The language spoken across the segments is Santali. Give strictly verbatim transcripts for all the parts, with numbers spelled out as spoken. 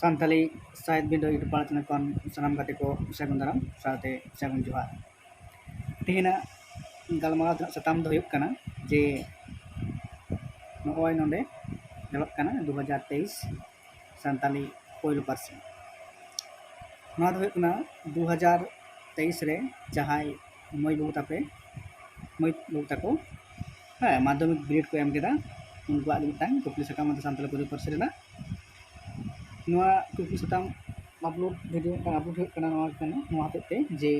ᱥᱟᱱᱛᱟᱞᱤ ᱥᱟᱶᱦᱮᱫ ᱵᱤᱱᱰᱟᱹ YouTube ᱯᱟᱲᱟ ᱪᱮᱱᱮᱞ ᱠᱷᱚᱱ ᱥᱟᱱᱟᱢ ᱜᱟᱛᱮ ᱠᱚ ᱥᱟᱹᱜᱩᱱ ᱫᱟᱨᱟᱢ ᱥᱟᱶᱛᱮ ᱥᱟᱹᱜᱩᱱ ᱡᱚᱦᱟᱨ᱾ ᱛᱮᱦᱮᱧᱟᱜ ᱜᱟᱞᱢᱟᱨᱟᱣ ᱨᱮᱱᱟᱜ ᱥᱟᱛᱟᱢ ᱫᱚ ᱦᱩᱭᱩᱜ ᱠᱟᱱᱟ ᱡᱮ ᱱᱚᱜᱼᱚᱭ ᱱᱚᱰᱮ ᱧᱮᱞᱚᱜ ᱠᱟᱱᱟ ᱫᱩ ᱦᱟᱡᱟᱨ ᱛᱮᱭᱤᱥ ᱥᱟᱱᱛᱟᱞᱤ ᱯᱳᱭᱞᱳ ᱯᱟᱹᱨᱥᱤ᱾ ᱱᱚᱣᱟ ᱫᱚ ᱦᱩᱭᱩᱜ ᱠᱟᱱᱟ ᱫᱩ ᱦᱟᱡᱟᱨ ᱛᱮᱭᱤᱥ ᱨᱮ ᱡᱟᱦᱟᱸᱭ ᱢᱟᱹᱭ ᱵᱟᱹᱵᱩ ᱛᱟᱯᱮ, ᱢᱟᱹᱭ ᱵᱟᱹᱵᱩ ᱛᱟᱠᱚ, ᱦᱮᱸ, ᱢᱟᱫᱽᱫᱷᱚᱢᱤᱠ ᱵᱤᱱᱤᱰ ᱠᱚ ᱮᱢ ᱠᱮᱫᱟ, ᱩᱱᱠᱩᱣᱟᱜ ᱜᱮ ᱢᱤᱫᱴᱟᱝ ᱠᱩᱠᱞᱤ ᱥᱟᱠᱟᱢ ᱥᱟᱱᱛᱟᱲᱤ ᱯᱟᱹᱨᱥᱤ ᱨᱮᱱᱟᱜ᱾ ᱱᱚᱣᱟ ᱠᱩᱠᱞᱤ ᱥᱟᱠᱟᱢ ᱟᱯᱞᱳᱰ ᱵᱷᱤᱰᱤᱭᱳ ᱢᱤᱫᱴᱟᱝ ᱟᱯᱞᱳᱰ ᱦᱩᱭᱩᱜ ᱠᱟᱱᱟ ᱱᱚᱣᱟ ᱠᱟᱱᱟ, ᱱᱚᱣᱟ ᱦᱚᱛᱮᱡ ᱛᱮ ᱡᱮ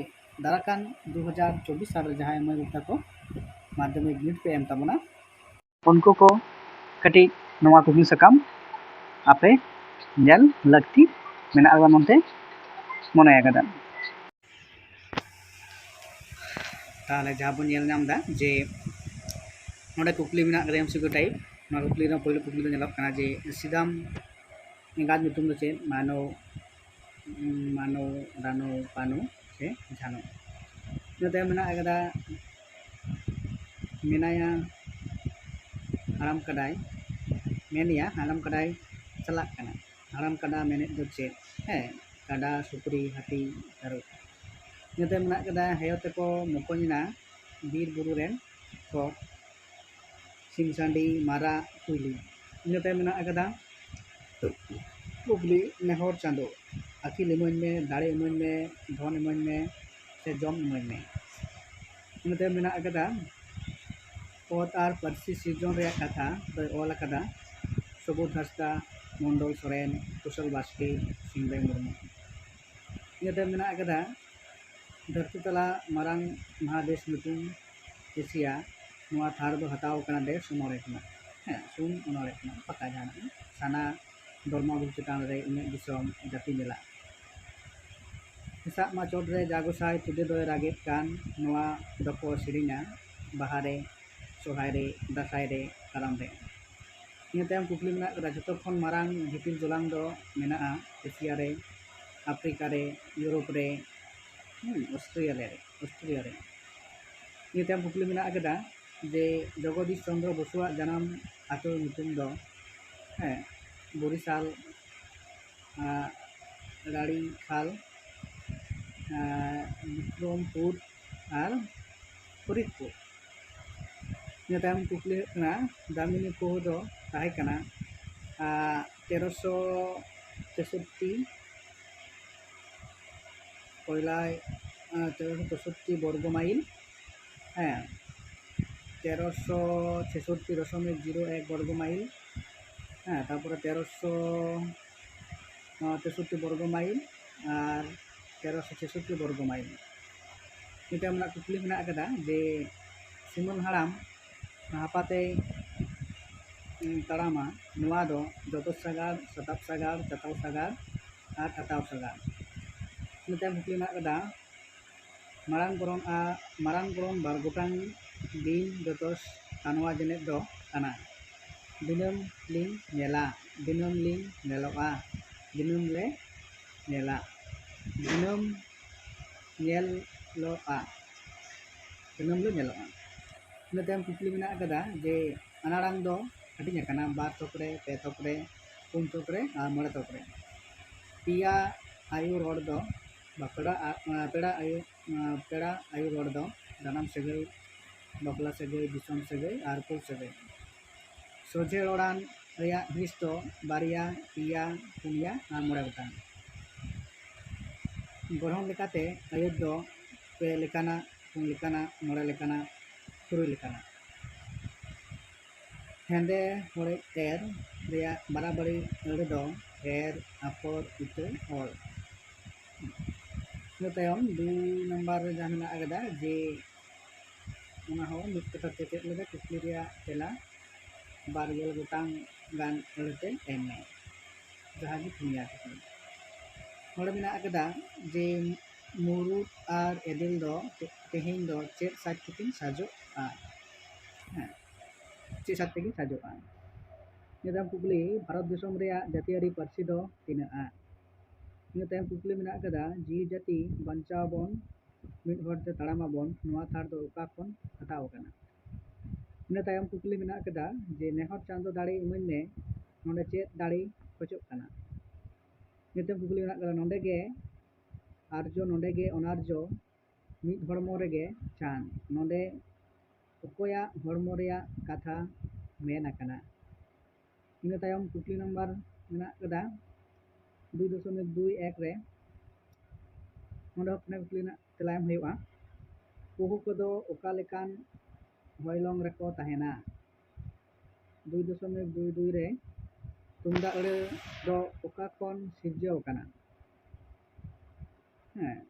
ᱫᱟᱨᱟᱭ ᱠᱟᱱ ᱫᱩ ᱦᱟᱡᱟᱨ ᱪᱚᱵᱵᱤᱥ ᱥᱟᱞ ᱨᱮ ᱡᱟᱦᱟᱸᱭ ᱢᱟᱹᱭ ᱵᱟᱹᱵᱩ ᱛᱟᱠᱚ ᱢᱟᱫᱽᱫᱷᱚᱢᱤᱠ ᱵᱤᱱᱤᱰ ᱯᱮ ᱮᱢ ᱛᱟᱵᱚᱱᱟ, ᱩᱱᱠᱩ ᱠᱚ ᱠᱟᱹᱴᱤᱡ ᱱᱚᱣᱟ ᱠᱩᱠᱞᱤ ᱥᱟᱠᱟᱢ ᱟᱯᱮ ᱧᱮᱞ ᱞᱟᱹᱠᱛᱤ ᱢᱮᱱᱟᱜ ᱟᱠᱟᱫᱟ ᱢᱮᱱᱛᱮ ᱢᱚᱱᱮ ᱟᱠᱟᱫᱟ᱾ ᱛᱟᱦᱚᱞᱮ ᱡᱟᱦᱟᱸ ᱵᱚᱱ ᱧᱮᱞ ᱧᱟᱢ ᱮᱫᱟ ᱡᱮ ᱱᱚᱰᱮ ᱠᱩᱠᱞᱤ ᱢᱮᱱᱟᱜ ᱟᱠᱟᱫᱟ ᱮᱢᱥᱤᱠᱤᱭᱩ ᱴᱟᱭᱤᱯ᱾ ᱱᱚᱣᱟ ᱠᱩᱠᱞᱤ ᱨᱮᱱᱟᱜ ᱯᱳᱭᱞᱳ ᱠᱩᱠᱞᱤ ᱫᱚ ᱧᱮᱞᱚᱜ ᱠᱟᱱᱟ ᱡᱮ ᱥᱤᱫᱟᱢ ᱮᱸᱜᱟᱛ ᱧᱩᱛᱩᱢ ᱫᱚ ᱪᱮᱫ? ᱢᱟᱱᱚ, ᱢᱟᱱᱚ, ᱨᱟᱱᱚ, ᱯᱟᱱᱚ ᱥᱮ ᱡᱷᱟᱱᱚ? ᱤᱱᱟᱹ ᱛᱟᱭᱚᱢ ᱢᱮᱱᱟᱜ ᱟᱠᱟᱫᱟ ᱢᱮᱱᱟᱭᱟ ᱦᱟᱲᱟᱢ ᱠᱟᱰᱟᱭ, ᱢᱮᱱᱮᱭᱟ ᱦᱟᱲᱟᱢ ᱠᱟᱰᱟᱭ ᱪᱟᱞᱟᱜ ᱠᱟᱱᱟ᱾ ᱦᱟᱲᱟᱢ ᱠᱟᱰᱟ ᱢᱮᱱᱮᱫ ᱫᱚ ᱪᱮᱫ? ᱦᱮᱸ, ᱠᱟᱰᱟ, ᱥᱩᱠᱨᱤ, ᱦᱟᱹᱛᱤ, ᱛᱟᱹᱨᱩᱵ᱾ ᱤᱱᱟᱹ ᱛᱟᱭᱚᱢ ᱢᱮᱱᱟᱜ ᱟᱠᱟᱫᱟ ᱦᱮᱭᱚ ᱛᱮᱠᱚ ᱢᱚᱠᱚᱧ ᱮᱱᱟ ᱵᱤᱨ ᱵᱩᱨᱩ ᱨᱮᱱ ᱠᱚ, ᱥᱤᱢ ᱥᱟᱺᱰᱤ, ᱢᱟᱨᱟᱜ, ᱠᱩᱭᱞᱤ᱾ ᱤᱱᱟᱹ ᱛᱟᱭᱚᱢ ᱢᱮᱱᱟᱜ ᱟᱠᱟᱫᱟ ᱠᱩᱠᱞᱤ, ᱱᱮᱦᱚᱨ ᱪᱟᱸᱫᱚ, ᱟᱹᱠᱤᱞ ᱤᱢᱟᱹᱧ ᱢᱮ, ᱫᱟᱲᱮ ᱤᱢᱟᱹᱧ ᱢᱮ, ᱫᱷᱚᱱ ᱤᱢᱟᱹᱧ ᱢᱮ, ᱥᱮ ᱡᱚᱢ ᱤᱢᱟᱹᱧ ᱢᱮ᱾ ᱤᱱᱟᱹ ᱛᱟᱭᱚᱢ ᱢᱮᱱᱟᱜ ᱟᱠᱟᱫᱟ ᱚᱛ ᱟᱨ ᱯᱟᱹᱨᱥᱤ ᱥᱤᱨᱡᱚᱱ ᱨᱮᱭᱟᱜ ᱠᱟᱛᱷᱟ ᱫᱚᱭ ᱚᱞ ᱟᱠᱟᱫᱟ ᱥᱩᱵᱳᱫᱷ ᱦᱟᱸᱥᱫᱟ, ᱢᱚᱱᱰᱚᱞ ᱥᱚᱨᱮᱱ, ᱠᱩᱥᱚᱞ ᱵᱟᱥᱠᱮ, ᱥᱤᱝᱨᱟᱹᱭ ᱢᱩᱨᱢᱩ᱾ ᱤᱱᱟᱹ ᱛᱟᱭᱚᱢ ᱢᱮᱱᱟᱜ ᱟᱠᱟᱫᱟ ᱫᱷᱟᱹᱨᱛᱤ ᱛᱟᱞᱟ ᱢᱟᱨᱟᱝ ᱢᱟᱦᱟᱫᱮᱥ ᱧᱩᱛᱩᱢ ᱮᱥᱤᱭᱟ, ᱱᱚᱣᱟ ᱴᱷᱟᱶ ᱫᱚ ᱦᱟᱛᱟᱣ ᱟᱠᱟᱱᱟ ᱵᱮᱥ ᱚᱱᱚᱬᱦᱮ ᱠᱷᱚᱱᱟᱜ᱾ ᱦᱮᱸ, ᱥᱩᱱ ᱚᱱᱚᱬᱦᱮ ᱠᱷᱚᱱᱟᱜ, ᱯᱟᱠᱟ ᱡᱟᱦᱟᱱᱟᱜ ᱜᱮ᱾ ᱥᱟᱱᱟ ᱫᱚᱨᱢᱟ ᱵᱩᱨᱩ ᱪᱮᱛᱟᱱ ᱨᱮ ᱤᱧᱟᱹᱜ ᱫᱤᱥᱚᱢ ᱡᱟᱹᱛᱤ ᱢᱮᱞᱟ᱾ ᱦᱮᱸᱥᱟᱜ ᱢᱟ ᱪᱚᱴ ᱨᱮ ᱡᱟ ᱜᱚᱸᱥᱟᱭ ᱛᱩᱫᱮ ᱫᱚᱭ ᱨᱟᱜᱮᱫ ᱠᱟᱱ, ᱱᱚᱣᱟ ᱫᱚᱠᱚ ᱥᱮᱨᱮᱧᱟ ᱵᱟᱦᱟ ᱨᱮ, ᱥᱚᱨᱦᱟᱭ ᱨᱮ, ᱫᱟᱸᱥᱟᱭ ᱨᱮ, ᱠᱟᱨᱟᱢ ᱨᱮ᱾ ᱤᱱᱟᱹ ᱛᱟᱭᱚᱢ ᱠᱩᱠᱞᱤ ᱢᱮᱱᱟᱜ ᱠᱟᱫᱟ, ᱡᱷᱚᱛᱚ ᱠᱷᱚᱱ ᱢᱟᱨᱟᱝ ᱜᱤᱛᱤᱞ ᱡᱚᱞᱟᱝ ᱫᱚ ᱢᱮᱱᱟᱜᱼᱟ ᱮᱥᱤᱭᱟ ᱨᱮ, ᱟᱯᱷᱨᱤᱠᱟ ᱨᱮ, ᱤᱭᱩᱨᱳᱯ ᱨᱮ, ᱦᱩᱸ, ᱚᱥᱴᱨᱮᱞᱤᱭᱟ ᱨᱮ, ᱚᱥᱴᱨᱮᱞᱤᱭᱟ ᱨᱮ᱾ ᱤᱱᱟᱹ ᱛᱟᱭᱚᱢ ᱠᱩᱠᱞᱤ ᱢᱮᱱᱟᱜ ᱟᱠᱟᱫᱟ ᱡᱮ ᱡᱚᱜᱚᱫᱤᱥ ᱪᱚᱱᱫᱨᱚ ᱵᱚᱥᱩᱣᱟᱜ ᱡᱟᱱᱟᱢ ᱟᱹᱛᱩ ᱧᱩᱛᱩᱢ ᱫᱚ, ᱦᱮᱸ, ᱵᱚᱨᱤᱥᱟᱞ, ᱟᱨ ᱨᱟᱲᱤ ᱠᱷᱟᱞ, ᱟᱨ ᱵᱤᱠᱨᱚᱢᱯᱩᱨ ᱟᱨ ᱯᱷᱚᱨᱤᱫᱯᱩᱨ᱾ ᱤᱱᱟᱹ ᱛᱟᱭᱚᱢ ᱠᱩᱠᱞᱤ ᱦᱩᱭᱩᱜ ᱠᱟᱱᱟ, ᱫᱟᱢᱤᱱᱤ ᱠᱚᱦᱚ ᱫᱚ ᱛᱟᱦᱮᱸ ᱠᱟᱱᱟ ᱟᱨ ᱛᱮᱨᱚᱥᱚ ᱛᱮᱥᱚᱴᱴᱤ ᱯᱚᱭᱞᱟ, ᱟᱨ ᱛᱮᱨᱚᱥᱚ ᱛᱮᱥᱚᱴᱴᱤ ᱵᱚᱨᱜᱚ ᱢᱟᱭᱤᱞ, ᱦᱮᱸ, ᱛᱮᱨᱚᱥᱚ ᱪᱷᱮᱥᱚᱴᱴᱤ ᱫᱚᱥᱚᱢᱤᱠ ᱡᱤᱨᱳ ᱮᱠ ᱵᱚᱨᱜᱚ ᱢᱟᱭᱤᱞ, ᱦᱮᱸ, ᱛᱟᱨᱯᱚᱨᱮ ᱛᱮᱨᱚᱥᱚ ᱛᱮᱥᱚᱴᱴᱤ ᱵᱚᱨᱜᱚ ᱢᱟᱭᱤᱞ ᱟᱨ ᱛᱮᱨᱚᱥᱚ ᱪᱷᱮᱥᱚᱴᱴᱤ ᱵᱚᱨᱜᱚ ᱢᱟᱭᱤᱞ᱾ ᱢᱤᱫᱴᱟᱝ ᱨᱮᱱᱟᱜ ᱠᱩᱠᱞᱤ ᱢᱮᱱᱟᱜ ᱟᱠᱟᱫᱟ ᱡᱮ ᱥᱤᱢᱚᱞ ᱦᱟᱲᱟᱢ ᱦᱟᱯᱟᱛᱮᱭ ᱛᱟᱲᱟᱢᱟ, ᱱᱚᱣᱟ ᱫᱚ ᱡᱚᱛᱚ ᱥᱟᱜᱟᱲ, ᱥᱟᱛᱟᱯ ᱥᱟᱜᱟᱲ, ᱪᱟᱛᱟᱞ ᱥᱟᱜᱟᱲ ᱟᱨ ᱦᱟᱛᱟᱣ ᱥᱟᱜᱟᱲ᱾ ᱤᱱᱟᱹ ᱛᱟᱭᱚᱢ ᱠᱩᱠᱞᱤ ᱢᱮᱱᱟᱜ ᱟᱠᱟᱫᱟ, ᱢᱟᱨᱟᱝ ᱜᱚᱨᱚᱱ ᱟᱨ ᱢᱟᱨᱟᱝ ᱜᱚᱨᱚᱱ ᱵᱟᱨ ᱜᱚᱴᱟᱝ ᱵᱤᱱ ᱡᱚᱛᱚᱥ ᱛᱟᱱᱣᱟ ᱡᱮᱱᱮᱫ ᱫᱚ ᱠᱟᱱᱟ᱾ ᱫᱤᱱᱟᱹᱢ ᱞᱤᱧ ᱧᱮᱞᱟ, ᱫᱤᱱᱟᱹᱢ ᱞᱤᱧ ᱧᱮᱞᱚᱜᱼᱟ, ᱫᱤᱱᱟᱹᱢ ᱞᱮ ᱧᱮᱞᱟ, ᱫᱤᱱᱟᱹᱢ ᱧᱮᱞᱚᱜᱼᱟ, ᱫᱤᱱᱟᱹᱢ ᱞᱮ ᱧᱮᱞᱚᱜᱼᱟ᱾ ᱤᱱᱟᱹ ᱛᱟᱭᱚᱢ ᱠᱩᱠᱞᱤ ᱢᱮᱱᱟᱜ ᱟᱠᱟᱫᱟ ᱡᱮ ᱟᱱᱟᱲᱟᱝ ᱫᱚ ᱦᱟᱹᱴᱤᱧ ᱟᱠᱟᱱᱟ ᱵᱟᱨ ᱛᱷᱚᱠ ᱨᱮ, ᱯᱮ ᱛᱷᱚᱠ ᱨᱮ, ᱯᱩᱱ ᱛᱷᱚᱠ ᱨᱮ ᱟᱨ ᱢᱚᱬᱮ ᱛᱷᱚᱠ ᱨᱮ᱾ ᱯᱮᱭᱟ ᱟᱭᱳ ᱨᱚᱲ ᱫᱚ ᱵᱟᱯᱞᱟ ᱟᱨ, ᱯᱮᱲᱟ ᱟᱭᱳ, ᱯᱮᱲᱟ ᱟᱭᱳ ᱨᱚᱲ ᱫᱚ ᱡᱟᱱᱟᱢ ᱥᱟᱹᱜᱟᱹᱭ, ᱵᱟᱯᱞᱟ ᱥᱟᱹᱜᱟᱹᱭ, ᱫᱤᱥᱚᱢ ᱥᱟᱹᱜᱟᱹᱭ ᱟᱨ ᱠᱩᱞ ᱥᱟᱹᱜᱟᱹᱭ᱾ ᱥᱚᱡᱷᱮ ᱨᱚᱲᱟᱱ ᱨᱮᱭᱟᱜ ᱦᱤᱸᱥ ᱫᱚ ᱵᱟᱨᱭᱟ, ᱯᱮᱭᱟ, ᱯᱩᱱᱭᱟ ᱟᱨ ᱢᱚᱬᱮ ᱜᱚᱴᱟᱝ᱾ ᱜᱚᱲᱦᱚᱱ ᱞᱮᱠᱟᱛᱮ ᱟᱹᱭᱟᱹᱛ ᱫᱚ ᱯᱮ ᱞᱮᱠᱟᱱᱟ, ᱯᱩᱱ ᱞᱮᱠᱟᱱᱟ, ᱢᱚᱬᱮ ᱞᱮᱠᱟᱱᱟ, ᱛᱩᱨᱩᱭ ᱞᱮᱠᱟᱱᱟ᱾ ᱦᱮᱸᱫᱮ ᱦᱚᱲᱮᱡ ᱮᱨ ᱨᱮᱭᱟᱜ ᱵᱟᱨᱟᱵᱟᱨᱤ ᱟᱹᱲᱟᱹ ᱫᱚ ᱮᱨ, ᱟᱯᱷᱚᱨ, ᱤᱛᱟᱹ, ᱚᱞ᱾ ᱤᱱᱟᱹ ᱛᱟᱭᱚᱢ ᱫᱩᱭ ᱱᱟᱢᱵᱟᱨ ᱨᱮ ᱡᱟᱦᱟᱸ ᱢᱮᱱᱟᱜ ᱟᱠᱟᱫᱟ ᱡᱮ ᱚᱱᱟ ᱦᱚᱸ ᱢᱤᱫ ᱠᱟᱛᱷᱟ ᱛᱮ ᱪᱮᱫ ᱞᱮᱠᱟ ᱠᱩᱠᱞᱤ ᱨᱮᱭᱟᱜ ᱛᱮᱞᱟ ᱵᱟᱨ ᱜᱮᱞ ᱜᱚᱴᱟᱝ ᱜᱟᱱ ᱟᱹᱲᱟᱹᱛᱮ ᱮᱢ ᱢᱮ, ᱡᱟᱦᱟᱸ ᱜᱮ ᱯᱩᱱᱭᱟ ᱠᱩᱠᱞᱤ᱾ ᱱᱚᱰᱮ ᱢᱮᱱᱟᱜ ᱟᱠᱟᱫᱟ ᱡᱮ ᱢᱩᱨᱩᱫ ᱟᱨ ᱮᱫᱮᱞ ᱫᱚ ᱛᱮ-, ᱛᱮᱦᱮᱧ ᱫᱚ ᱪᱮᱫ ᱥᱟᱡᱽ ᱠᱟᱛᱮᱧ ᱥᱟᱡᱚᱜᱼᱟ? ᱦᱮᱸ, ᱪᱮᱫ ᱥᱟᱡᱽ ᱛᱮᱜᱮᱧ ᱥᱟᱡᱚᱜᱼᱟ? ᱤᱱᱟᱹ ᱛᱟᱭᱚᱢ ᱠᱩᱠᱞᱤ, ᱵᱷᱟᱨᱚᱛ ᱫᱤᱥᱚᱢ ᱨᱮᱭᱟᱜ ᱡᱟᱹᱛᱤᱭᱟᱹᱨᱤ ᱯᱟᱹᱨᱥᱤ ᱫᱚ ᱛᱤᱱᱟᱹᱜᱼᱟ? ᱤᱱᱟᱹ ᱛᱟᱭᱚᱢ ᱠᱩᱠᱞᱤ ᱢᱮᱱᱟᱜ ᱟᱠᱟᱫᱟ, ᱡᱤᱣᱤ ᱡᱟᱹᱛᱤ ᱵᱟᱧᱪᱟᱣ ᱵᱚᱱ ᱢᱤᱫ ᱦᱚᱲ ᱛᱮ ᱛᱟᱲᱟᱢ ᱟᱵᱚᱱ, ᱱᱚᱣᱟ ᱛᱷᱟᱨ ᱫᱚ ᱚᱠᱟ ᱠᱷᱚᱱ ᱦᱟᱛᱟᱣ ᱟᱠᱟᱱᱟ? ᱤᱱᱟᱹ ᱛᱟᱭᱚᱢ ᱠᱩᱠᱞᱤ ᱢᱮᱱᱟᱜ ᱟᱠᱟᱫᱟ ᱡᱮ, ᱱᱮᱦᱚᱨ ᱪᱟᱸᱫᱚ ᱫᱟᱲᱮ ᱤᱢᱟᱹᱧ ᱢᱮ, ᱱᱚᱰᱮ ᱪᱮᱫ ᱫᱟᱲᱮ ᱠᱷᱚᱡᱚᱜ ᱠᱟᱱᱟ? ᱱᱤᱛᱚᱜ ᱠᱩᱠᱞᱤ ᱢᱮᱱᱟᱜ ᱠᱟᱫᱟ, ᱱᱚᱰᱮ ᱜᱮ ᱟᱨᱡᱚ, ᱱᱚᱰᱮ ᱜᱮ ᱚᱱᱟᱨᱡᱚ, ᱢᱤᱫ ᱦᱚᱲᱢᱚ ᱨᱮᱜᱮ ᱪᱟᱸᱫ, ᱱᱚᱰᱮ ᱚᱠᱚᱭᱟᱜ ᱦᱚᱲᱢᱚ ᱨᱮᱭᱟᱜ ᱠᱟᱛᱷᱟ ᱢᱮᱱ ᱟᱠᱟᱱᱟ? ᱤᱱᱟᱹ ᱛᱟᱭᱚᱢ ᱠᱩᱠᱞᱤ ᱱᱟᱢᱵᱟᱨ ᱢᱮᱱᱟᱜ ᱠᱟᱫᱟ ᱫᱩᱭ ᱫᱚᱥᱚᱢᱤᱠ ᱫᱩᱭ ᱮᱠ ᱨᱮ, ᱱᱚᱰᱮ ᱦᱚᱸ ᱠᱩᱠᱞᱤ ᱨᱮᱱᱟᱜ ᱛᱮᱞᱟ ᱮᱢ ᱦᱩᱭᱩᱜᱼᱟ, ᱠᱩᱦᱩ ᱠᱚᱫᱚ ᱚᱠᱟ ᱞᱮᱠᱟᱱ ᱦᱚᱭᱞᱚᱝ ᱨᱮᱠᱚ ᱛᱟᱦᱮᱱᱟ? ᱫᱩᱭ ᱫᱚᱥᱚᱢᱤᱠ ᱫᱩᱭ ᱫᱩᱭ ᱨᱮ, ᱛᱩᱢᱫᱟᱜ ᱟᱹᱲᱟᱹ ᱫᱚ ᱚᱠᱟ ᱠᱷᱚᱱ ᱥᱤᱨᱡᱟᱹᱣ ᱟᱠᱟᱱᱟ? ᱦᱮᱸ,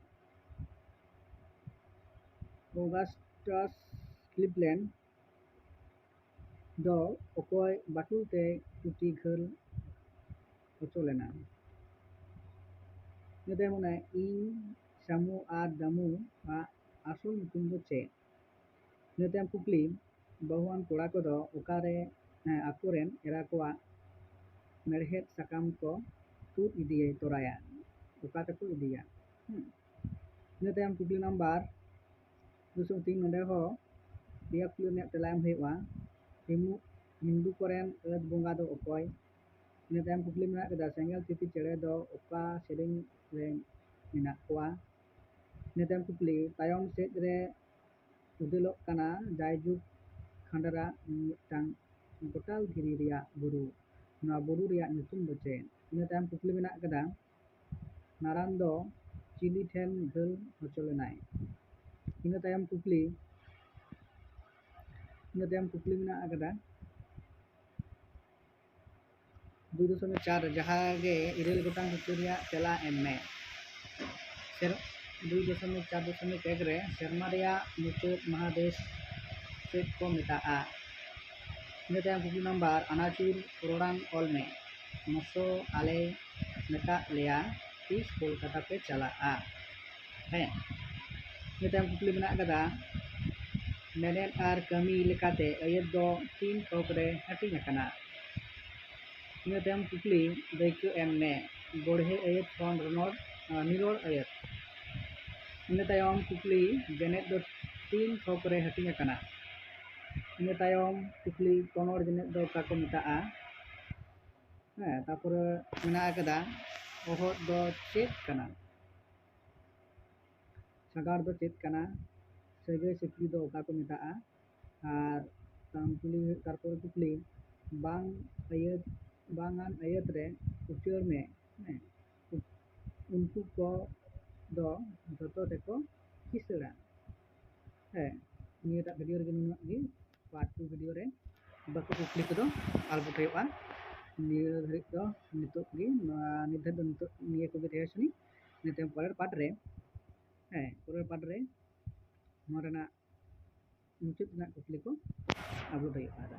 ᱚᱜᱟᱥᱴᱟᱥ ᱠᱞᱤᱵᱞᱮᱱᱰ ᱫᱚ ᱚᱠᱚᱭ ᱵᱟᱹᱴᱩᱞ ᱛᱮ ᱪᱩᱴᱤ ᱜᱷᱟᱹᱞ ᱦᱚᱪᱚ ᱞᱮᱱᱟ? ᱡᱩᱫᱤ ᱢᱚᱱᱮ, ᱤᱧ ᱥᱟᱢᱩ ᱟᱨ ᱫᱟᱢᱩ ᱟᱜ ᱟᱥᱚᱞ ᱧᱩᱛᱩᱢ ᱫᱚ ᱪᱮᱫ? ᱤᱱᱟᱹ ᱛᱟᱭᱚᱢ ᱠᱩᱠᱞᱤ, ᱵᱟᱹᱦᱩᱣᱟᱱ ᱠᱚᱲᱟ ᱠᱚᱫᱚ ᱚᱠᱟᱨᱮ, ᱦᱮᱸ, ᱟᱠᱚᱨᱮᱱ ᱮᱨᱟ ᱠᱚᱣᱟᱜ ᱢᱮᱲᱦᱮᱫ ᱥᱟᱠᱟᱢ ᱠᱚ ᱛᱩᱫ ᱤᱫᱤᱭᱮ ᱛᱚᱨᱟᱭᱟ? ᱚᱠᱟ ᱛᱮᱠᱚ ᱤᱫᱤᱭᱟ? ᱦᱩᱸ᱾ ᱤᱱᱟᱹ ᱛᱟᱭᱚᱢ ᱠᱩᱠᱞᱤ ᱱᱟᱢᱵᱟᱨ ᱫᱩᱥᱚ ᱛᱤᱱ, ᱱᱚᱰᱮ ᱦᱚᱸ ᱯᱮᱭᱟ ᱠᱩᱠᱞᱤ ᱨᱮᱱᱟᱜ ᱛᱮᱞᱟ ᱮᱢ ᱦᱩᱭᱩᱜᱼᱟ᱾ ᱦᱤᱢᱩ, ᱦᱤᱱᱫᱩ ᱠᱚᱨᱮᱱ ᱟᱹᱛ ᱵᱚᱸᱜᱟ ᱫᱚ ᱚᱠᱚᱭ? ᱤᱱᱟᱹ ᱛᱟᱭᱚᱢ ᱠᱩᱠᱞᱤ ᱢᱮᱱᱟᱜ ᱠᱮᱫᱟ, ᱥᱮᱸᱜᱮᱞ ᱛᱤᱛᱤ ᱪᱮᱬᱮ ᱫᱚ ᱚᱠᱟ ᱥᱮᱨᱮᱧ ᱨᱮ ᱢᱮᱱᱟᱜ ᱠᱚᱣᱟ? ᱤᱱᱟᱹ ᱛᱟᱭᱚᱢ ᱠᱩᱠᱞᱤ, ᱛᱟᱭᱚᱢ ᱥᱮᱫ ᱨᱮ ᱩᱫᱮᱞᱚᱜ ᱠᱟᱱᱟ ᱡᱟᱭᱡᱩᱜᱽ ᱠᱷᱟᱸᱰᱟᱨᱟᱜ ᱢᱤᱫᱴᱟᱝ ᱜᱚᱴᱟᱞ ᱫᱷᱤᱨᱤ ᱨᱮᱭᱟᱜ ᱵᱩᱨᱩ, ᱱᱚᱣᱟ ᱵᱩᱨᱩ ᱨᱮᱭᱟᱜ ᱧᱩᱛᱩᱢ ᱫᱚ ᱪᱮᱫ? ᱤᱱᱟᱹ ᱛᱟᱭᱚᱢ ᱠᱩᱠᱞᱤ ᱢᱮᱱᱟᱜ ᱠᱟᱫᱟ, ᱱᱟᱨᱟᱱ ᱫᱚ ᱪᱤᱞᱤ ᱴᱷᱮᱱ ᱜᱷᱟᱹᱞ ᱦᱚᱪᱚ ᱞᱮᱱᱟᱭ? ᱤᱱᱟᱹ ᱛᱟᱭᱚᱢ ᱠᱩᱠᱞᱤ, ᱤᱱᱟᱹ ᱛᱟᱭᱚᱢ ᱠᱩᱠᱞᱤ ᱢᱮᱱᱟᱜ ᱟᱠᱟᱫᱟ ᱫᱩᱭ ᱫᱚᱥᱚᱢᱤᱠ ᱪᱟᱨ ᱨᱮ, ᱡᱟᱦᱟᱸ ᱜᱮ ᱤᱨᱟᱹᱞ ᱜᱚᱴᱟᱝ ᱠᱩᱠᱞᱤ ᱨᱮᱭᱟᱜ ᱛᱮᱞᱟ ᱮᱢ ᱢᱮ᱾ ᱥᱮᱨ-, ᱫᱩᱭ ᱫᱚᱥᱚᱢᱤᱠ ᱪᱟᱨ ᱫᱚᱥᱚᱢᱤᱠ ᱮᱠ ᱨᱮ ᱥᱮᱨᱢᱟ ᱨᱮᱭᱟᱜ ᱢᱩᱪᱟᱹᱫ ᱢᱟᱦᱟ ᱫᱮᱥ ᱪᱮᱫ ᱠᱚ ᱢᱮᱛᱟᱜᱼᱟ? ᱤᱱᱟᱹ ᱛᱟᱭᱚᱢ ᱠᱩᱠᱞᱤ ᱱᱟᱢᱵᱟᱨ ᱟᱱᱟᱪᱩᱨ ᱨᱚᱲᱟᱱ ᱚᱞ ᱢᱮ, ᱢᱚᱥᱚ ᱟᱞᱮ ᱢᱮᱛᱟᱜ ᱞᱮᱭᱟ, ᱛᱤᱥ ᱠᱳᱞᱠᱟᱛᱟ ᱯᱮ ᱪᱟᱞᱟᱜᱼᱟ? ᱦᱮᱸ, ᱤᱱᱟᱹ ᱛᱟᱭᱚᱢ ᱠᱩᱠᱞᱤ ᱢᱮᱱᱟᱜ ᱠᱟᱫᱟ, ᱢᱮᱱᱮᱫ ᱟᱨ ᱠᱟᱹᱢᱤ ᱞᱮᱠᱟᱛᱮ ᱟᱹᱭᱟᱹᱛ ᱫᱚ ᱛᱤᱱ ᱛᱷᱚᱠ ᱨᱮ ᱦᱟᱹᱴᱤᱧ ᱟᱠᱟᱱᱟ? ᱤᱱᱟᱹ ᱛᱟᱭᱚᱢ ᱠᱩᱠᱞᱤ, ᱫᱟᱹᱭᱠᱟᱹ ᱮᱢ ᱢᱮ, ᱵᱚᱲᱦᱮ ᱟᱹᱭᱟᱹᱛ ᱠᱷᱚᱱ ᱨᱚᱱᱚᱲ, ᱟᱸ, ᱱᱤᱨᱚᱲ ᱟᱹᱭᱟᱹᱛ᱾ ᱤᱱᱟᱹ ᱛᱟᱭᱚᱢ ᱠᱩᱠᱞᱤ, ᱡᱮᱱᱮᱫ ᱫᱚ ᱛᱤᱱ ᱛᱷᱚᱠ ᱨᱮ ᱦᱟᱹᱴᱤᱧ ᱟᱠᱟᱱᱟ? ᱤᱱᱟᱹ ᱛᱟᱭᱚᱢ ᱠᱩᱠᱞᱤ, ᱛᱚᱱᱚᱲ ᱡᱮᱱᱮᱫ ᱫᱚ ᱚᱠᱟ ᱠᱚ ᱢᱮᱛᱟᱜᱼᱟ? ᱦᱮᱸ, ᱛᱟᱨᱯᱚᱨᱮ ᱢᱮᱱᱟᱜ ᱟᱠᱟᱫᱟ ᱚᱦᱚᱫ ᱫᱚ ᱪᱮᱫ ᱠᱟᱱᱟ? ᱥᱟᱜᱟᱲ ᱫᱚ ᱪᱮᱫ ᱠᱟᱱᱟ? ᱥᱟᱹᱜᱟᱹᱭ ᱥᱟᱹᱠᱷᱤ ᱫᱚ ᱚᱠᱟ ᱠᱚ ᱢᱮᱛᱟᱜᱼᱟ? ᱟᱨ ᱛᱟᱢ ᱠᱩᱞᱤ, ᱛᱟᱨᱯᱚᱨᱮ ᱠᱩᱠᱞᱤ, ᱵᱟᱝ ᱟᱹᱭᱟᱹᱛ, ᱵᱟᱝᱟᱱ ᱟᱹᱭᱟᱹᱛ ᱨᱮ ᱩᱪᱟᱹᱲ ᱢᱮ᱾ ᱦᱮᱸ, ᱩᱱᱠᱩ ᱠᱚ ᱫᱚ ᱡᱚᱛᱚ ᱛᱮᱠᱚ ᱠᱤᱥᱟᱹᱲᱟ᱾ ᱦᱮᱸ, ᱱᱤᱭᱟᱹᱴᱟᱜ ᱵᱷᱤᱰᱤᱭᱳ ᱨᱮᱜᱮ ᱱᱩᱱᱟᱹᱜ ᱜᱮ᱾ ᱯᱟᱨᱴ ᱴᱩ ᱵᱷᱤᱰᱤᱭᱳ ᱨᱮ ᱵᱟᱹᱠᱤ ᱠᱩᱠᱞᱤ ᱠᱚᱫᱚ ᱟᱞᱯᱚᱴ ᱦᱩᱭᱩᱜᱼᱟ᱾ ᱱᱤᱭᱟᱹ ᱫᱷᱟᱹᱨᱤᱡ ᱫᱚ ᱱᱤᱛᱚᱜ ᱜᱮ, ᱱᱚᱣᱟ ᱱᱤᱛ ᱫᱷᱟᱹᱨᱤᱡ ᱫᱚ ᱱᱤᱛᱚᱜ ᱱᱤᱭᱟᱹ ᱠᱚᱜᱮ ᱛᱟᱦᱮᱸ ᱦᱚᱪᱚᱱᱤᱡ᱾ ᱱᱤᱭᱟᱹ ᱛᱟᱭᱚᱢ ᱯᱚᱨᱮᱨ ᱯᱟᱨᱴ ᱨᱮ, ᱦᱮᱸ, ᱯᱚᱨᱮᱨ ᱯᱟᱨᱴ ᱨᱮ ᱱᱚᱣᱟ ᱨᱮᱱᱟᱜ ᱢᱩᱪᱟᱹᱫ ᱨᱮᱱᱟᱜ ᱠᱩᱠᱞᱤ ᱠᱚ ᱟᱯᱞᱳᱰ ᱦᱩᱭᱩᱜᱼᱟ᱾ ᱟᱫᱚ